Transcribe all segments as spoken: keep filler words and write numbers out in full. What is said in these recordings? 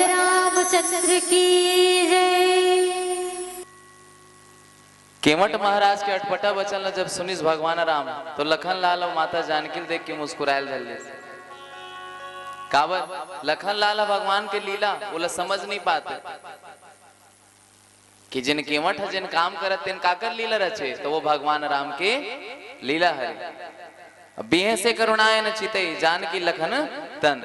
रामचंद्र की जय। केवट महाराज के अटपटा बचन ल जब सुनिस भगवान राम, तो लखन लाल अउ माता जानकी ल देख के मुस्कुरायल धर लिस। काबर? लखन लाल ह भगवान के लीला ओला समझ नहीं पाते कि जेन केवट ह जेन काम करत तेन काकर लीला रचे, तो वो भगवान राम के लीला हरे। अब बिहसे करुणाय न चितई, जानकी लखन तन।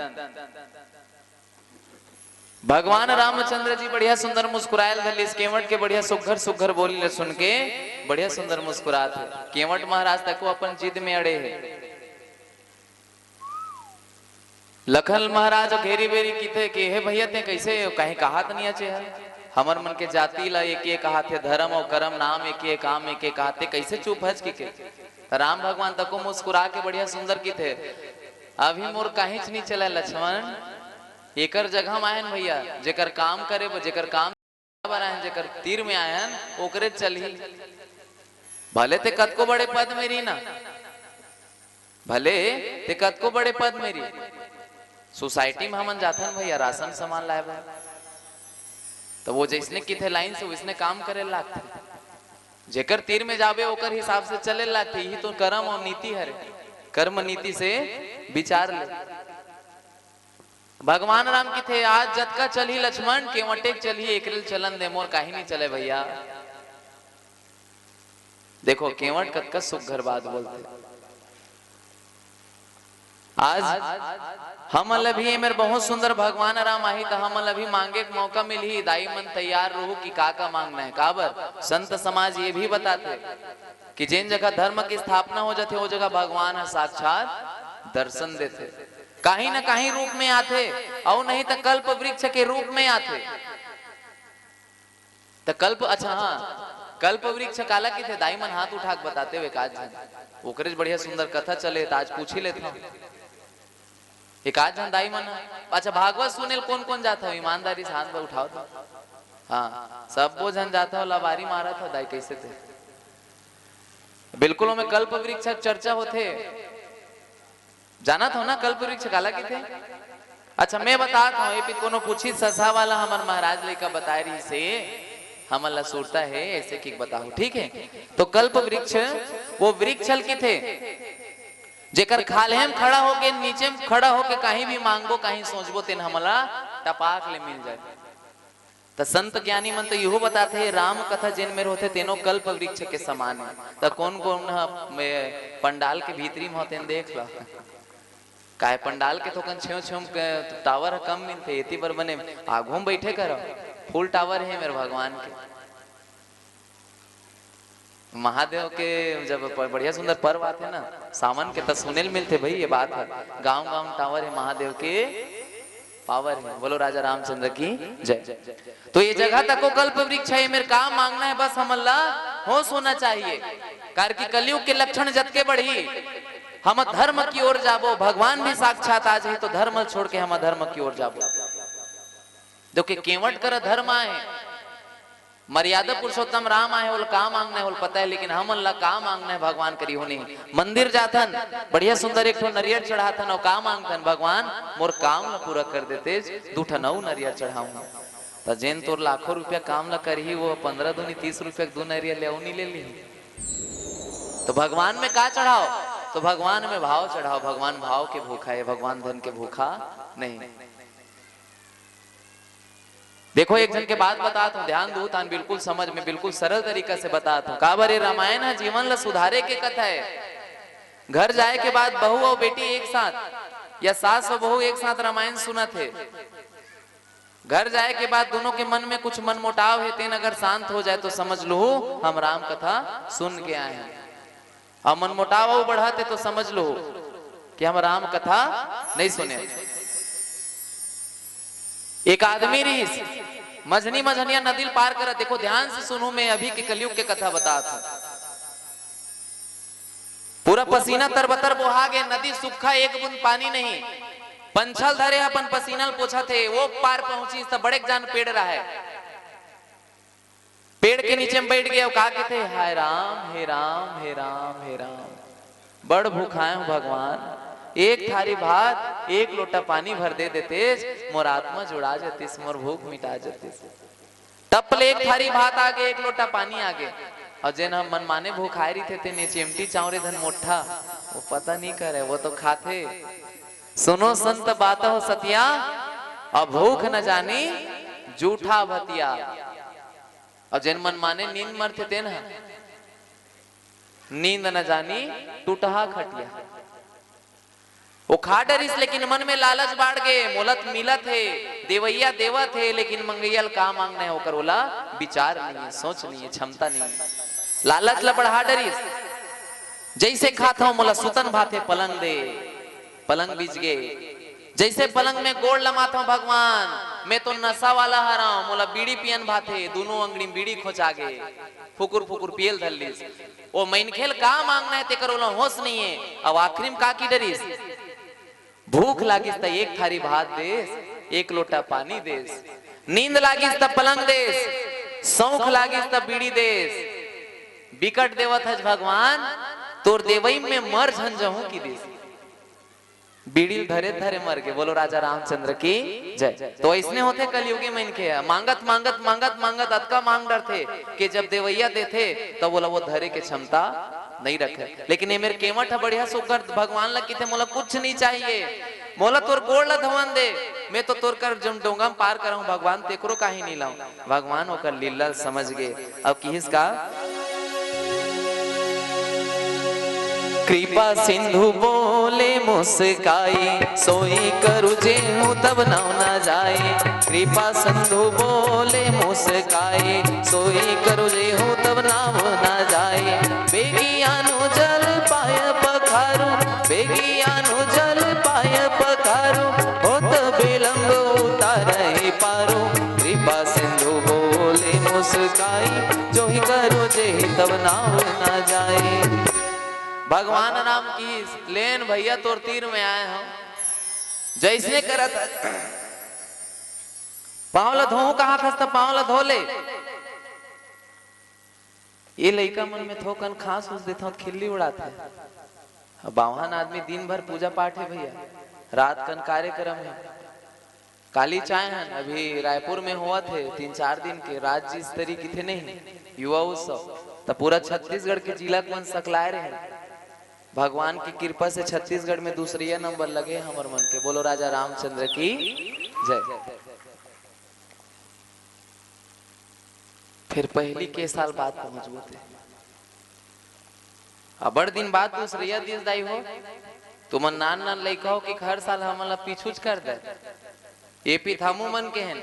भगवान रामचंद्र जी बढ़िया सुंदर मुस्कुरायल धर लिस, केवट के बढ़िया सुघर सुघर बोली ल सुन के बढ़िया सुंदर मुस्कुरात हे। केवट महाराज तको अपन जिद में अड़े हे। लखन महाराज घेरी बेरी किथे कि हे भैया, ते कैसे कहीं कहात नहीं आचे हे? हमर मन के जाति ला एक एक कहाथे, धर्म अउ करम नाम एक एक, काम एक एक कहाथे, कैसे चुप हच कि के? त राम भगवान तको मुस्कुरा के बढ़िया सुंदर किथे, अभी मोर काहीच नहीं चले लक्ष्मण, एकर जगह म आयन भैया, जेकर काम करे बर, जेकर काम बर आयन, जेकर तीर में आयन, ओकरे चलही। भले ते कतको बड़े पद में रही ना, भले ते कतको बड़े पद में रही, सोसाइटी में हमन जाथन भैया राशन सामान लाए बर, तो वो जैसने किथे लाइन से वैसने काम करे लागथे। जेकर तीर में जाबे ओकर हिसाब से चले लागथे। यही तो कर्म और नीति हरे। कर्म नीति से विचार ले। भगवान राम किथे, आज जतका चलही लक्ष्मण, केवटे के चलही, एकरे ल चलन दे, मोर काही नहीं चले भैया। देखो केवट कतका सुघर बात बोलथे। आज हमन ल भी एमेर बहुत सुंदर भगवान राम आही त हमन ल भी मांगे के मौका मिलही। दाई मन तैयार रहू कि का का मांगना है। काबर संत समाज ये भी बताथे कि जेन जगह धर्म की स्थापना हो जाथे, वो जगह भगवान ह साक्षात दर्शन देथे, कहीं न कहीं रूप में आथे, अउ नहीं त कल्प वृक्ष के रूप में आथे। त कल्प, अच्छा हाँ, कल्प वृक्ष काला किथे? दाई मन हाथ उठा के बताते हुए एकाध झन, ओकरे ज बढ़िया सुंदर कथा चले त आज पूछ ही लेथव। एकाध झन दाई मन, अच्छा भागवत सुने ल कोन कोन जात हव? ईमानदारी से हाथ बर उठाओ तो। हाँ, सबो झन जात हव, लबारी मारत हव दाई, कैसे ते? बिल्कुल ओमे कल्प वृक्ष के चर्चा होथे। जानत हो ना कल्प वृक्ष काला किथे? अच्छा मैं बतात हूँ, ये भी कोनो पूछी ससा वाला हमर महाराज लइका बताए रही से, हमन ला सुरता है ऐसे कि बताओ, ठीक है? तो कल्प वृक्ष वो वृक्ष ल किथे जेकर खाल्हे म खड़ा होके, नीचे म खड़ा होके कहीं भी मांगबो, कहीं सोचबो, तेन हमला टपाक ले मिल जाए। त संत ज्ञानी मन तो इहो बताथे, राम कथा जेन मेर होथे तेनो कल्प वृक्ष के समान है। त कोन कोन ह मे-, पंडाल के भीतरी म हो तेन देख ल। काय पंडाल के थोकन छेव छेव के टावर ह कम मिलथे, एती बर बने आघू म बैठे कर, फुल टावर है मेरे भगवान के। महादेव के जब प-, बढ़िया सुंदर पर्व आथे ना सावन के, त सुने ल मिलथे भाई ये बात ह। गांव गांव टावर है महादेव के, पावर है। बोलो राजा रामचंद्र की जय। तो ये जगह तको कल्प वृक्ष है, ये मेरे का मांगना है, बस हमन ला होश होना चाहिए। कार की कलयुग के लक्षण जतके बढ़ी, हम धर्म की ओर जाबो, भगवान भी साक्षात आ जाही तो धर्म छोड़ के हम धर्म की ओर जाबो। जो कि केवट कर धर्म आए, मर्यादा पुरुषोत्तम राम आए, ओला का मांगना है, ओला पता है, लेकिन हमन ला का मांगना है भगवान करी होनी। मंदिर जाथन, बढ़िया सुंदर एक ठो नरियर चढ़ाथन, अउ का मांगथन, भगवान मोर काम ला पूरा कर देते, दू ठन अउ नरियर चढ़ाऊं। त जेन तोर लाखों रुपया काम ला करही, वो पंद्रह दूनी तीस रुपया के दू नरियर ले अउ नहीं ले ली। तो भगवान में का चढ़ाओ? तो भगवान में भाव चढ़ाओ। भगवान भाव के भूखा है, भगवान धन के भूखा नहीं। देखो, एक झन के बात बतात हूँ, ध्यान दू, तान बिल्कुल समझ में, बिल्कुल सरल तरीका से बतात हूँ। काबर ये रामायण ह जीवन ला सुधारे के कथा है। घर जाए के बाद बहू अउ बेटी एक साथ या सास अउ बहू एक साथ रामायण सुनत हे, घर जाए के बाद दोनों के मन में कुछ मनमुटाव है, तेन अगर शांत हो जाए तो समझ लो हम राम कथा सुन के आए हैं। अउ मनमुटाव अउ बढ़त हे तो समझ लो कि हम राम कथा नहीं सुने। एक आदमी रहिस, मझनी मझनिया नदी ल पार करत, देखो ध्यान से सुनू, मैं अभी के कलयुग के कथा बतात हूँ। पूरा पसीना तरबतर बोहा गे, नदी सूखा, एक बूंद पानी नहीं। पंछल धरे अपन पसीना ल पोछत हे, वो पार पहुंचिस त बड़े जान पेड़ रहे। पेड़ के नीचे में बैठ गया, का कहते, हाय राम, हे राम, हे राम, हे राम, बड़ भूखाए हूँ भगवान, एक थारी भात, एक लोटा पानी भर दे देतेस, मोर आत्मा जुड़ा जतिस, मोर भूख मिटा जतिस। टप ले एक थारी भात आगे, एक लोटा पानी आगे, अउ जेन ह मनमाने भूखाय रहिथे, तेन चिमटी चांवरे धन मोट्ठा, वो पता नइ करे, वो तो खाथे। सुनो संत बातहु सतिया, अउ भूख न जानी जूठा भतिया। अउ जेन मनमाने नींद मरथे, तेन ह नींद न जानी टूटहा खटिया। वो खा डरिस, लेकिन मन में लालच बाढ़ गे, मोला त मिलत हे, देवइया देवत हे, लेकिन मंगइया ल का मांगना हे, ओकर ओला विचार नइ हे, सोच नइ हे, क्षमता नइ हे, लालच ल बढ़ा डरिस। जइसे खात हंव, मोला सुतन भाथे, पलंग दे, पलंग बिछ गे। जइसे पलंग में गोड़ लमात हंव, भगवान, मैं तो नशा वाला हरंव, मोला बीड़ी पियन भाथे, दूनों अंगड़ी में बीड़ी खोंचा गे, फुकुर फुकुर पियल धर लिस। ओ मनखे ल का मांगना हे, तेकर ओला होश नइ हे। अब आखिरी में का कहि डरिस? भूख लागिस त एक थारी भात देस, एक लोटा पानी देस, नींद लागिस त पलंग देस, सौंख लागिस त बीड़ी देस। बिकट देवत हस भगवान, तोर देवई में मर झन जहूं कहि दिस। बीड़ी ल धरे धरे मर गे। बोलो राजा रामचंद्र की जय। तो अइसने होथे कलयुगी मनखे ह, मांगत मांगत मांगत मांगत अतका मांग डरथे कि जब देवइया देथे, तब ओला वो धरे के क्षमता नइ रखे। लेकिन ए मेर केंवट ह बढ़िया सुग्घर भगवान ल किथे, मोला कुछ नइ चाहिए, मोला तोर गोड़ ल धोवन दे, मैं तो तोर कर जउन डोंगा म पार करहूं भगवान, तेकरो काही नइ लंव। भगवान ओकर लीला ल समझ गे। अब किहिस का? कृपा सिंधु बोले मुस्काई, सोई करू जेहू तब नाव ना जाए। कृपा सिंधु बोले मुस्काई, सोई करू जेहू तब नाव ना जाए। बेगियानो जल पाय पखारू, बेगियानो जल पाय पखारू, होत विलंब उतारहि पारू। कृपा सिंधु बोले मुस्काई, जोहि करो जेहि तब नाव ना जाए। भगवान राम किहिस, लेन भइया तोर तीर में आय हंव। जइसने करत पांव ल धोहूं कहाथस त पांव ल धो ले। ए लइका मन में थोकन खांस उस देथंव त खिल्ली उड़ाथे। अब बावहन आदमी दिन भर पूजा पाठ हे भइया, रात कन कार्यक्रम हे। काली चाहे हन, अभी रायपुर में होवत हे तीन चार दिन के राज्य स्तरीय किथे नहीं युवा उत्सव, त पूरा छत्तीसगढ़ के जिला के मन सकलाय रहे। भगवान की कृपा से छत्तीसगढ़ में दूसरिया नंबर लगे हमर मन के। बोलो राजा रामचंद्र की जय। फिर पहली के साल बाद पहुंचबो ते। अबड़ दिन बाद दूसरिया दिस दाई हो। तुमन नान नान लइका हो कि हर साल हमन ला पीछूच कर दे। ए पीथामू मन के हन,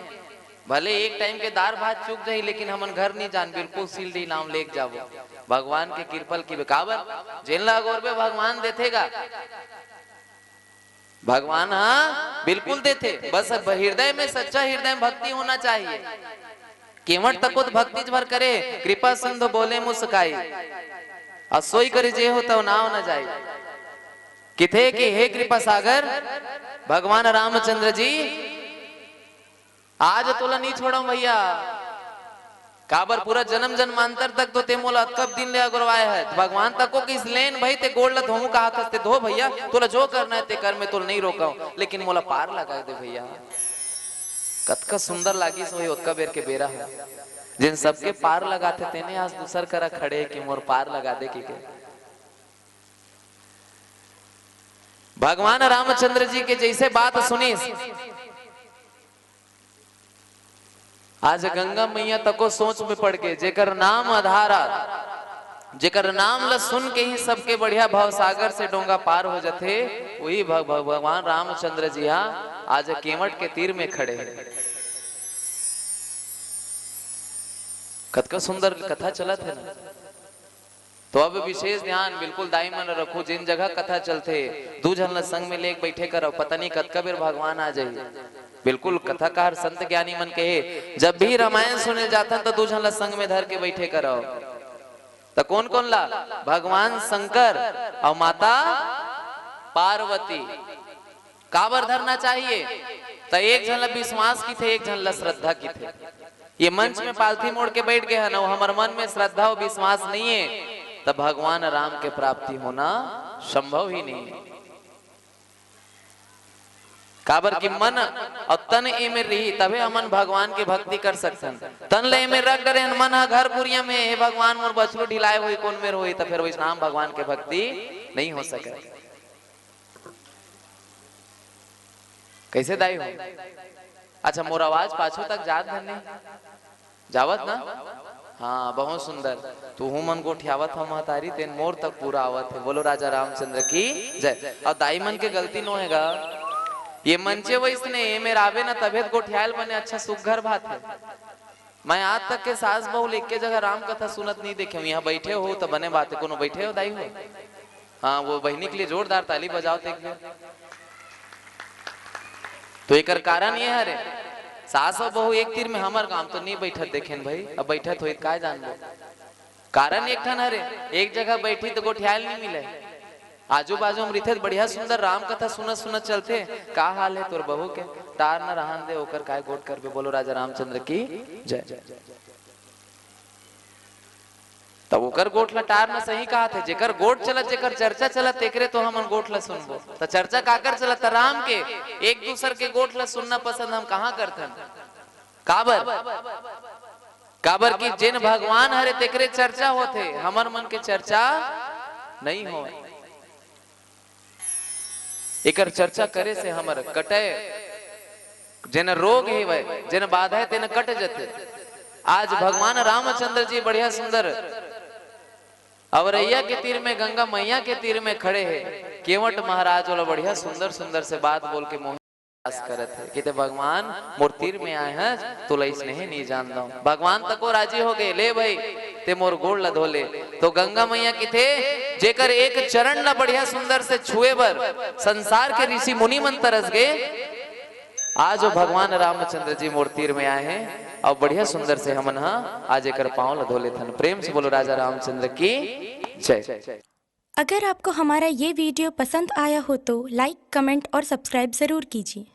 भले एक टाइम के दार भात चूक जाही, लेकिन हमन घर नहीं जान, बिल्कुल सिलडी नाम लेके जाबो। भगवान के कृपा ल की काबर, जेन ला अगोरबे भगवान देथे गा। भगवान हा बिल्कुल देथे, बस अब हृदय में, सच्चा हृदय में भक्ति होना चाहिए। केवट तको त भक्ति भर करे, कृपा सिंधु बोले मुस्काई, अउ सोई करी जेहू तब नाव न जाई। किथे कि हे कृपा सागर भगवान रामचंद्र जी, आज तोला नहीं छोड़ंव भइया। काबर पूरा जन्म जन्मांतर तक तो ते मोला अतका दिन ले अगोरवाय हस। भगवान तको किहिस, लेन भई ते गोड़ ल धोहूं कहाथस ते धो भइया, तोला जो करना हे ते कर, मैं तोला नहीं रोकंव, लेकिन मोला पार लगा दे भइया। कतका सुंदर लागिस होही ओतका बेर के बेरा ह। जेन सबके पार लगाथे तेने आज दूसर करा खड़े हे कि मोर पार लगा दे कहिके। भगवान रामचंद्र जी के जइसे बात सुनिस, आज गंगा मइया तको सोच में पड़ गे, जेकर नाम आधार आ, जेकर नाम ल सुन के ही सबके बढ़िया भवसागर से डोंगा पार हो जथे, वही भग-, भग-, भगवान रामचंद्र जी हा आज केवट के तीर में खड़े हे। कतका सुंदर कथा चलत हे ना। तो अब विशेष ध्यान बिल्कुल दाई मन रखू, जेन जगह कथा चलथे, दू झन ल संग में लेके बइठे करव, पता नहीं कतका बेर भगवान आ जाही। बिल्कुल कथाकार संत ज्ञानी मन कहे, जब भी रामायण सुने जाथन त दू झन ल संग में धर के बइठे करव। त कोन कोन ला? भगवान शंकर अउ माता पार्वती। काबर धरना चाहिए? त एक झन ल विश्वास किथे, एक झन ल श्रद्धा किथे। ये मंच में पालथी मोड़ के बइठ गे हन अउ हमर मन में श्रद्धा अउ विश्वास नइ हे, त भगवान राम के प्राप्ति होना संभव ही नइ हे। काबर कि मन अउ तन एमे रही, तभे हमन भगवान के भक्ति कर सकथन। तन ले एमे रख डरे हन, मन ह घर कुरिया में, "हे भगवान, मोर बछरू ढिलाए होही, कोन मेर होही?" त फेर वइसना भगवान के भक्ति नहीं हो सके। कइसे दाई हो? अच्छा, मोर आवाज पाछू तक जात धन नहीं? जावत ना? हाँ, बहुत सुंदर। तुहू मन गोठियावत हव महतारी, तेन मोर तक पूरा आवत हे। बोलो राजा रामचंद्र की जय। अउ दाई मन के गलती नो हे गा, ये मंचे वइसने, एमेर आबे ना तभे त गोठियाय ल बने, अच्छा सुग्घर भात हे। मैं आज तक के सास बहू ल एके जगह राम कथा सुनत नहीं देखे हूँ। यहाँ बैठे हो त बने बात हे, कोनो बैठे हो दाई हो? हाँ, वो बहिनी के लिए जोरदार ताली बजाओ त एक बेर। तो एकर कारण ये हरे, सास अउ बहू एक तीर में, हमर गांव तो नहीं बैठत देखेन भाई, अब बैठत होई त काय जानबो। कारण एक ठन हरे, एक जगह बैठी त गोठियाय ल नहीं मिले, आजू बाजू में रहिथे त बढ़िया सुंदर राम कथा सुनत सुनत चलथे। का हाल हे तोर बहू के? टार न रहन दे, ओकर काय गोठ करबे। बोलो राजा रामचंद्र की जय। तब ओकर गोठ ला टार न सही कहाथे, जेकर गोठ चलत, जेकर चर्चा चलत, तेकरे तो हमन गोठ ला सुनबो। त चर्चा काकर चलत? त राम के। एक दूसर के गोठ ला सुनना पसंद हम कहाँ करथन? काबर? काबर कि जेन भगवान हरे तेकरे चर्चा होथे, हमर मन के चर्चा नहीं होय। एकर चर्चा करे से हमर कटे, जेन रोग हेवय, जेन बाधा हे, तेन कट जथे। आज भगवान रामचंद्र जी बढ़िया सुंदर अवरैया के तीर में, गंगा मैया के तीर में खड़े हे। केवट महाराज ओला बढ़िया सुंदर सुंदर से बात बोल के मोहे करत हे। किते भगवान मोर तीर में आए हस, तोला इसने ही नहीं जान दो। भगवान तको राजी हो गए, "ले भाई, ते मोर गोड़ ला धो ले।" तो गंगा मैया किथे, जेकर एक चरण ला बढ़िया सुंदर से छुए बर संसार के ऋषि मुनि मन तरस गए, आज वो भगवान रामचंद्र जी मोर तीर में आए हैं। अब बढ़िया सुंदर से हमन हा आज एकर पाँव ला धो लेथन। प्रेम से बोलो राजा रामचंद्र की जय। अगर आपको हमारा ये वीडियो पसंद आया हो तो लाइक, कमेंट और सब्सक्राइब ज़रूर कीजिए।